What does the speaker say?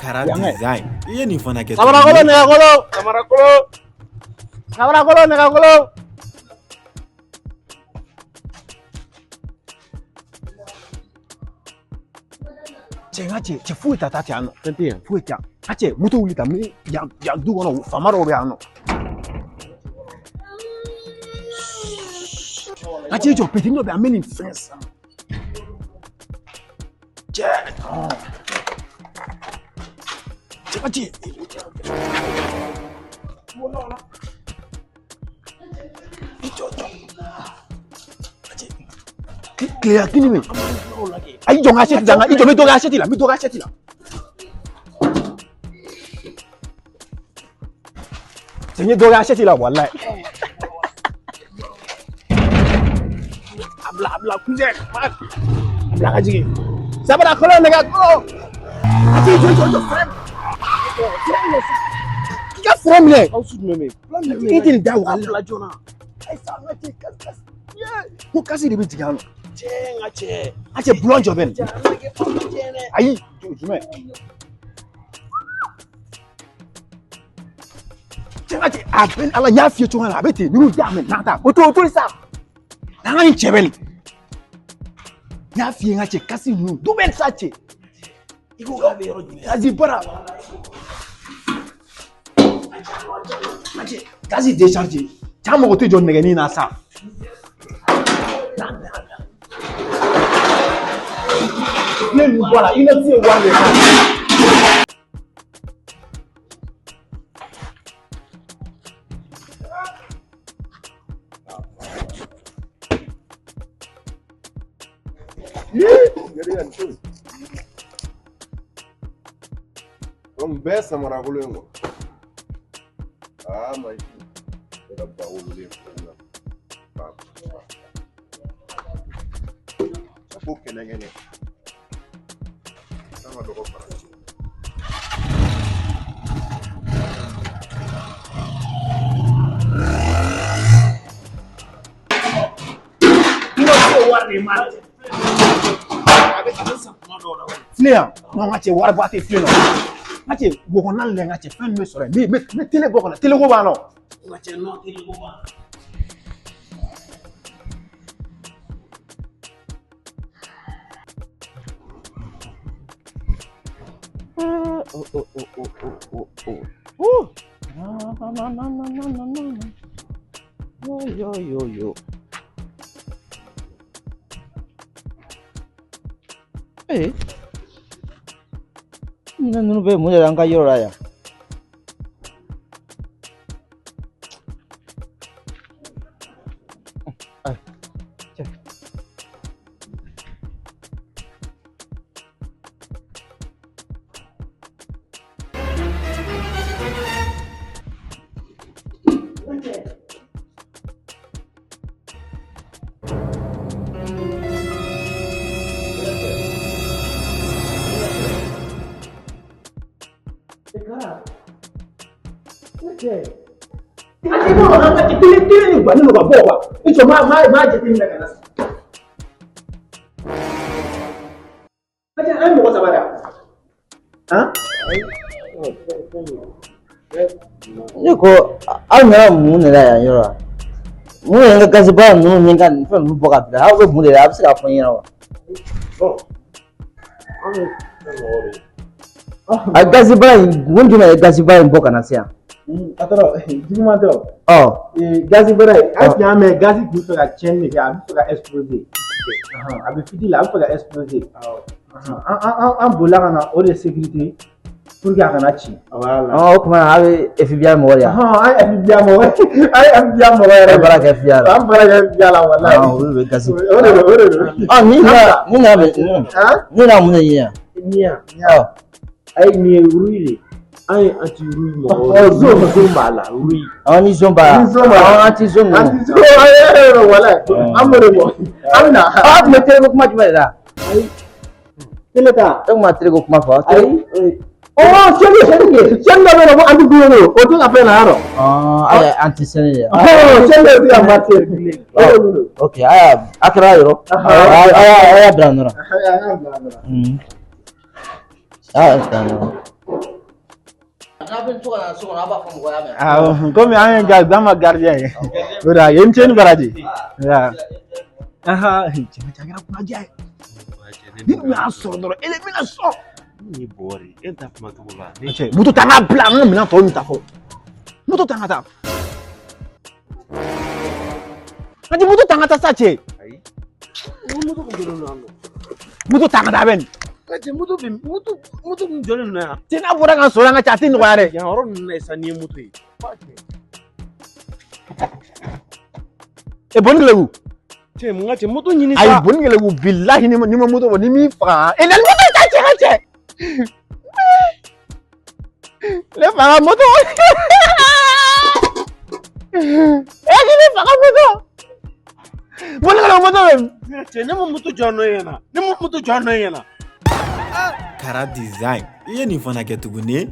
Kara Yan kɛ. Design. I ye nin fana kɛ Samarakolo tuguni. nɛgɛkolo. Samarakolo. Samarakolo nɛgɛkolo. Cɛ n ka cɛ cɛ foyi ta ta yan nɔ. Fɛn tɛ yan. Foyi tɛ yan. A cɛ moto wuli ta mi yan yan du kɔnɔ faama dɔw bɛ yan nɔ. A cɛ jɔ petit dɔ bɛ yan n bɛ nin fɛn san. Cɛ ɔn. Cɛ ka cɛ. I jɔ jɔ. A cɛ. Tile kini min. Ayi jɔ n ka assiette la i jɔ n bɛ dɔ kɛ assiette la n bɛ dɔ kɛ assiette la. Cɛ n ye dɔ kɛ assiette la walayi. A bila a bila kuncɛ. A bila ka jigin. Sabara kolo nɛgɛ kolo. A cɛ jɔ jɔ jɔ frein. Frein minɛ sa. I ka frein minɛ. Aw su jumɛn bɛ yen? Plan jumɛn bɛ I yen? tɛ nin da waga Bila joona. Ayi sa n ka cɛ kasi kasi. Ko kasi de bɛ jigin yan nɔ. Cɛ n ka cɛ. A cɛ bulon jɔ bɛ nin. Cɛ an bɛ kɛ aw ka cɛ dɛ. Ayi jumɛn. Cɛ ka cɛ a bɛ ala n y'a f'i ye cogo min na a bɛ ten ninnu tɛ a mɛ n'an ta o to o to sa. N'an ka nin cɛ bɛ nin. N y'a f'i ye n ka cɛ kasi ninnu du bɛ sa cɛ. I ko k'a bɛ yɔrɔ jumɛn? Gazi bara. A cɛ gazi décharge. Cɛ an mago tɛ jɔ nɛgɛnin na sa. Ne ninnu bɔ a la i na se wari de ma. Donc bɛɛ samarakolo in kɔ. Aa ma ne ka ba wololen filɛ na. Ba ba. A ko kɛnɛ kɛnɛ. K'an ka dɔgɔ fara. Filen yan non n ka cɛ wari ba tɛ filen nɔ n ka cɛ wo kɔnɔna lajɛ n ka cɛ fɛn min bɛ sɔrɔ yen n bɛ n bɛ tele bɔ ka na tele ko b'an nɔ. N ka cɛ nɔ tele ko b'a la. Oh, oh, oh, oh, oh, oh, oh. Oh. Na, na, na, na, na, na, na, na. Yo, yo, yo, yo. Ee. Minɛn ninnu bɛ mun de la an ka yɔrɔ la yan? Ayi, cɛ. A cɛ bɔ n ka cɛ tele tele nin guwanen don ka bɔ wa i jɔ maa maa maa jateminɛ ka na sa. A cɛ an ye mɔgɔ saba de ye han. Ne ko aw nana mun de la yan yɔrɔ la? Mun ye n ka gaziba ninnu ni n ka nin fɛn ninnu bɔ ka bila? Aw bɛ mun de la? A bɛ se k'a fɔ n ɲɛna wa? An bɛ fɛn mɔgɔ de ye. A gaziba in kun jumɛn ye gaziba in bɔ ka na se yan? A tɔrɔ juguman tɛ o. Ɔ Gazi bɔra yen an tun y'a mɛn gazi tun bɛ fɛ ka tiɲɛni de kɛ a bɛ fɛ ka exploser. A bɛ fiti la a bɛ fɛ ka exploser. An an an bolila ka na o de sécurité pour que a kana ci. Voilà. o tuma na aw bɛ FBI mɔgɔ de yan? An ye FBI mɔgɔ an ye FBI mɔgɔ yɛrɛ. Aw baara kɛ FBI la? An baara kɛ FBI la walayi. Olu bɛ gazi. O de don o de don. Ɔ ni nana ni nana bɛ Han? ni nana mun de ɲini yan? Nin yan. Ɔ Ayi nin ye rouille de ye. An ye anti rouille mɔgɔw de ye. Ɔ zon. Zon b'a la rouille. ɔ ni zon b'a la. Ni zon b'a la. Ɔ anti zon ninnu. Anti zon ayi walayi an b'o de bɔ an bɛ na. Aw tun bɛ tele ko kuma jumɛn de la? Tele ta. E tun ma tele ko kuma fɔ. Ayi. Ɔ sɛni sɛni sɛni dɔ bɛ yen nɔ ko anti rouille don o tɛ ka fɛn na yɔrɔ. Ɔ aw ye anti sɛnɛ de ye. Ɔ sɛni dɔ bɛ ka marcher. O de don. Ok a y'a a kɛra yɔrɔ. A y'a bila nɔ la. An y'a bila nɔ la. A y'a bila nɔ la. bɛ to ka na so kɔnɔ, a b'a fɔ mɔgɔ y'a mɛn. Awɔ, komi an ye an ma gardien ye. O de y'a ye, i ni ce ni baraji. Ya. Aha, cɛ a kɛra kunnadiya ye. Ni tun y'a sɔrɔ dɔrɔn, e de bɛna sɔn. Ni bɔgɔ de, e ta kuma cogo la. Cɛ, moto ta, an ka bila, an ka minɛn tɔw ta fɔlɔ. Moto ta, an ka taa. An ti moto ta, an ka taa sa cɛ. Ayi. Moto kun jɔlen don yan nɔ. Moto ta, an ka taa, a bɛ nin. Cɛ, moto bɛ moto moto kun jɔlen don yan. Cɛ, n'a bɔra k'an sɔrɔ an ka cɛ, a tɛ nɔgɔya dɛ. Yan yɔrɔ ninnu na sisan, n'i ye moto ye. E, bɔnni kɛlɛku. Cɛ, mun ka cɛ moto ɲini Ayi, sa. bɔnni kɛlɛku, bilahi, ni ma moto bɔ, ni m'i faga. E, na ni moto ta, cɛ, ka cɛ. Ne faga moto. E, k'i ne faga moto. Bɔnni kɛlɛku, moto bɛ min? Cɛ, ne ma moto jɔ nɔ ɲɛna. Ne ma moto jɔ nɔ ɲɛna. Kara Design, i ye nin fana kɛ tuguni.